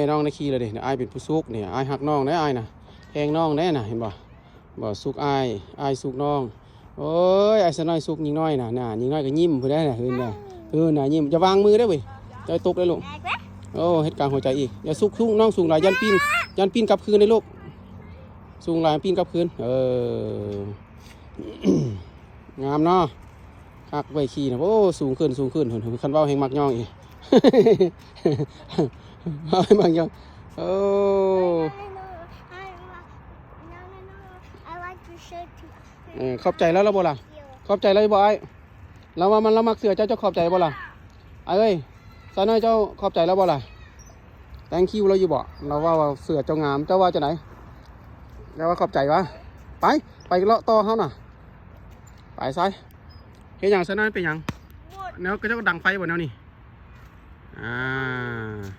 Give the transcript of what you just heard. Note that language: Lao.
ນ້ອງນະຂີ່ແລ້ວເດ້. ອ້າຍເປັນຜູ້ສຸກນີ້, ອ້າຍຮັກນ້ອງເດ້, ອ້າຍນະແພງນ້ອງເດ້ນະ, ເຫັນບໍ່? ບໍ່ ສຸກອ້າຍ, ອ້າຍສຸກນ້ອງ. ໂອ້ຍ ອ້າຍສາວນ້ອຍສຸກຍິງນ້ອຍນະ, ນະ ຍິງນ້ອຍກໍຍິ້ມພຸ້ນເດ້ນະ, ເອີນະ, ເອີນະ, ຍິ້ມ. ຢ່າວາງມືເດ້ເວີຍ, ຢ່າຕົກເດ້ລູກ. ໂອ້ ເຮັດກາງຫົວໃຈອີກ. ຢ່າສຸກ, ສຸກ, ນ້ອງສູງຫຼາຍ, ຢ້ານປີ້ນ, ຢ້ານປີ້ນກັບຄືນເດ້ລູກ. ສູງຫຼາຍ, ປີ້ນກັບຄືນ. ເອີ ງາມເນາະ, ຄັກເວີຍຂີ່ນະ. ໂອ້ ສູງຂຶ້ນ, ສູງຂຶ້ນ. ຄັນເວົ້າແຮງມັກຍ້ອງອີກ, ເວົ້າແຮງມັກຍ້ອງ. ໂອ້ I like the shirt too. ເອີ ຂອບໃຈລາວແລ້ວບໍ່ລະ? ຂອບໃຈລາວຢູ່ບໍ່ອ້າຍ? ລາວວ່າມັນ, ລາວມັກເສື້ອເຈົ້າ, ເຈົ້າຂອບໃຈບໍ່ລະ? ອ້າຍເອີຍ, ສາວນ້ອຍເຈົ້າຂອບໃຈລາວບໍ່ລະ? Thank you ລາວຢູ່ບໍ່? ລາວເວົ້າວ່າເສື້ອເຈົ້າງາມ, ເຈົ້າວ່າຈັ່ງໃດ? ລາວວ່າຂອບໃຈວະ? ໄປ, ໄປເລາະຕໍ່ເຮົານະ. ໄປຊາຍ. ເຮັດຫຍັງ? ສາວນ້ອຍເປັນຫຍັງ? ແນວເຂົາເຈົ້າດັງໄຟບໍ່ແນວນີ້? ອ່າ